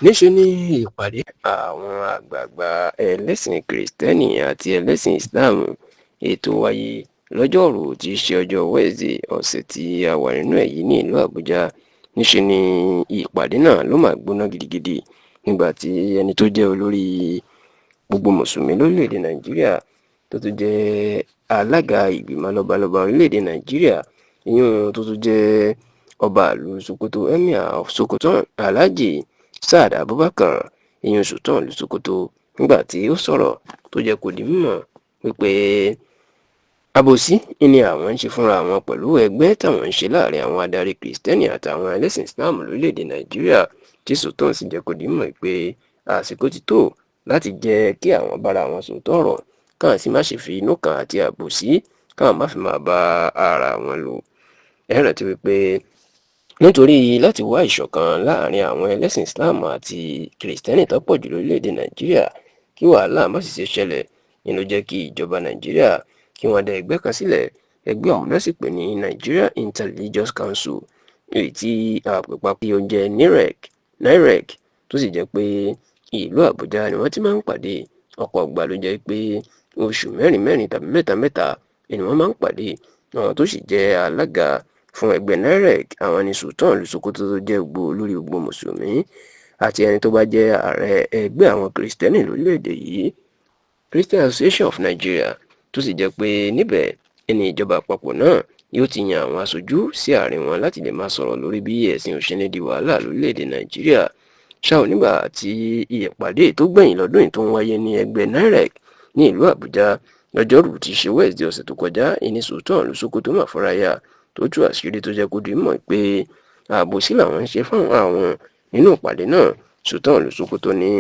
Níṣẹ́ ni ìpàdé àwọn àgbààgbà ẹlẹ́sìn Kristẹni àti ẹlẹ́sìn Islam ètò wáyé lọ́jọ́rùú tí í ṣe ọjọ́ Wednesday ọ̀sẹ̀ tí a wà nínú ẹ̀ yìí ní ìlú Àbújá. Níṣẹ́ ni ìpàdé náà ló máa gbóná gidigidi nígbà tí ẹni tó jẹ́ olórí gbogbo mùsùlùmí lórílẹ̀‐èdè Nàìjíríà, tó tún jẹ́ alága ìgbìmọ̀ lọ́balọ́ba orílẹ̀‐èdè Nàìjíríà, ìyún tó tún jẹ́ ọba ìlú Sokoto, Emir of Sokoto, Alhaji Saad Abubakar, ìyún Sultan ìlú Sokoto, nígbà tí ó sọ̀rọ̀ tó jẹ́ kó di mímọ̀ wípé àbòsí ni àwọn ń ṣe fúnra wọn pẹ̀lú ẹgbẹ́ táwọn ń ṣe láàrin àwọn adarí Kristẹni àtàwọn ẹlẹ́sìn Islam lórílẹ̀‐èdè Nàìjíríà, tí Sultan sì jẹ́ kó di mímọ̀ pé àsìkò ti tó láti jẹ́ kí àwọn bára wọn sòótọ́ ọ̀rọ̀, káwọn sì má ṣe fi inú kan àti àbòsí, káwọn má fi máa bá ara wọn lò. Ẹ rántí wípé nítorí láti wá ìṣọ̀kan láàrin àwọn ẹlẹ́sìn Islam àti Kristẹni tó pọ̀ jù lórílẹ̀‐èdè Nàìjíríà, kí wàhálà má sì ṣe ṣẹlẹ̀ ni ló jẹ́ kí ìjọba Nàìjíríà kí wọ́n dá ẹgbẹ́ kan sílẹ̀. Ẹgbẹ́ ọ̀hún náà sì pè ní Nigeria Interreligious Council, èyí tí àpèpapọ̀ ó jẹ́ NIREC, NIREC, tó sì jẹ́ pé ìlú Àbújá ni wọ́n ti máa ń pàdé. Ọ̀pọ̀ ìgbà ló jẹ́ pé oṣù mẹ́rin mẹ́rin tàbí mẹ́ta mẹ́ta ni wọ́n máa ń pàdé. Àwọn tó sì jẹ́ alága fún ẹgbẹ́ NIREC, àwọn ni Sultan ìlú Sokoto tó jẹ́ gbogbo olórí gbogbo mùsùlùmí, àti ẹni tó bá jẹ́ ààrẹ ẹgbẹ́ àwọn Kristẹni lórílẹ̀‐èdè yìí, Christian Association of Nigeria, tó sì jẹ́ pé níbẹ̀ ẹni ìjọba àpapọ̀ náà yóò ti yan àwọn aṣojú sí àárín wọn láti lè máa sọ̀rọ̀ lórí bí ẹ̀sìn ò ṣe ní di wàhálà lórílẹ̀‐èdè Nàìjíríà. Ṣá ò, nígbà tí ìpàdé tó gbẹ̀yìn lọ́dún yìí tó ń wáyé ní ẹgbẹ́ NIREC ní ìlú Àbújá lọ́jọ́rùú tí í ṣe Wednesday ọ̀sẹ̀ tó kọjá, ìní Sultan ìlú Sokoto mà fúnra tó tú àṣírí tó jẹ́ kó di mọ̀ pé àbòsí làwọn ń ṣe fún àwọn nínú ìpàdé náà. Sultan ìlú Sokoto ní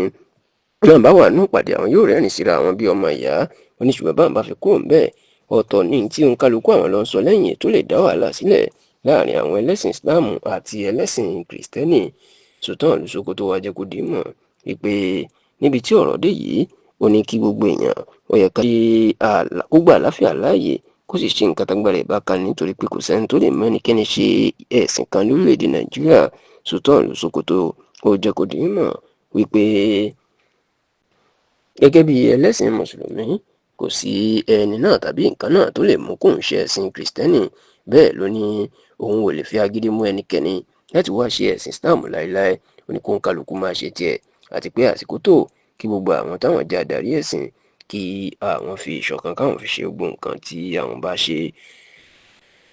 náà bá wà nínú ìpàdé, àwọn yóò rẹ́rìn síra àwọn bí ọmọ ìyá oníṣùgbọ́n báwọn bá fi kúrò ńbẹ̀, ọ̀tọ̀ ní tí òǹkálukú àwọn lọ ń sọ lẹ́yìn tó lè dá wàhálà sílẹ̀ láàrin àwọn ẹlẹ́sìn Islam àti ẹlẹ́sìn Kristẹni. Sultan ìlú Sokoto wá jẹ́ kó di mọ̀ wípé níbi tí ọ̀rọ̀ dé yìí, ó ní kí gbogbo èèyàn ó yẹ ká kó gbà àláfíà láàyè, kó sì ṣe nǹkan tágbára ẹ̀ bá ká, nítorí pé kò sẹ́ni tó lè mú ẹnikẹ́ni ṣe ẹ̀sìn kan lórílẹ̀‐èdè Nàìjíríà. Sultan ìlú Sokoto ó jẹ́ kó di mọ̀ wípé gẹ́gẹ́ bí ẹlẹ́sìn mùsùlùmí, kò sí ẹni náà tàbí nǹkan náà tó lè mú kóun ṣe ẹ̀sìn Kristẹni. Bẹ́ẹ̀ ló ní òun ò lè fi agídí mú ẹnikẹ́ni láti wá ṣe ẹ̀sìn Islam láéláé. Ó ní kó ń kálukú máa ṣe tiẹ̀, àti pé àsìkò tó kí gbogbo àwọn táwọn jẹ́ adarí ẹ̀sìn kí àwọn fi ìṣọ̀kan káwọn fi ṣe gbogbo nǹkan tí àwọn bá ṣe.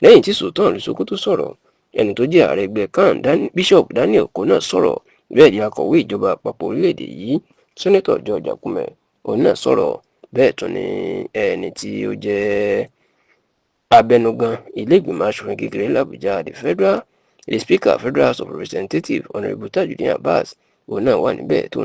Lẹ́yìn tí Sultan ìlú Sokoto sọ̀rọ̀, ẹni tó jẹ́ ààrẹ ẹgbẹ́ CAN, Bishop Daniel Oko náà sọ̀rọ̀. Bẹ́ẹ̀ ni akọ̀wé ìjọba àpapọ̀ orílẹ̀-èdè yìí, Senator George Akume, òun náà sọ̀rọ̀. Bẹ́ẹ̀ tún ni ẹni tí ó jẹ́ abẹnugan ilé ìgbìmọ̀ asòfin kékeré làbújá, the Speaker, Federal House of Representatives, Honourable Tajudeen Abbas, òun náà wà níbẹ̀ tó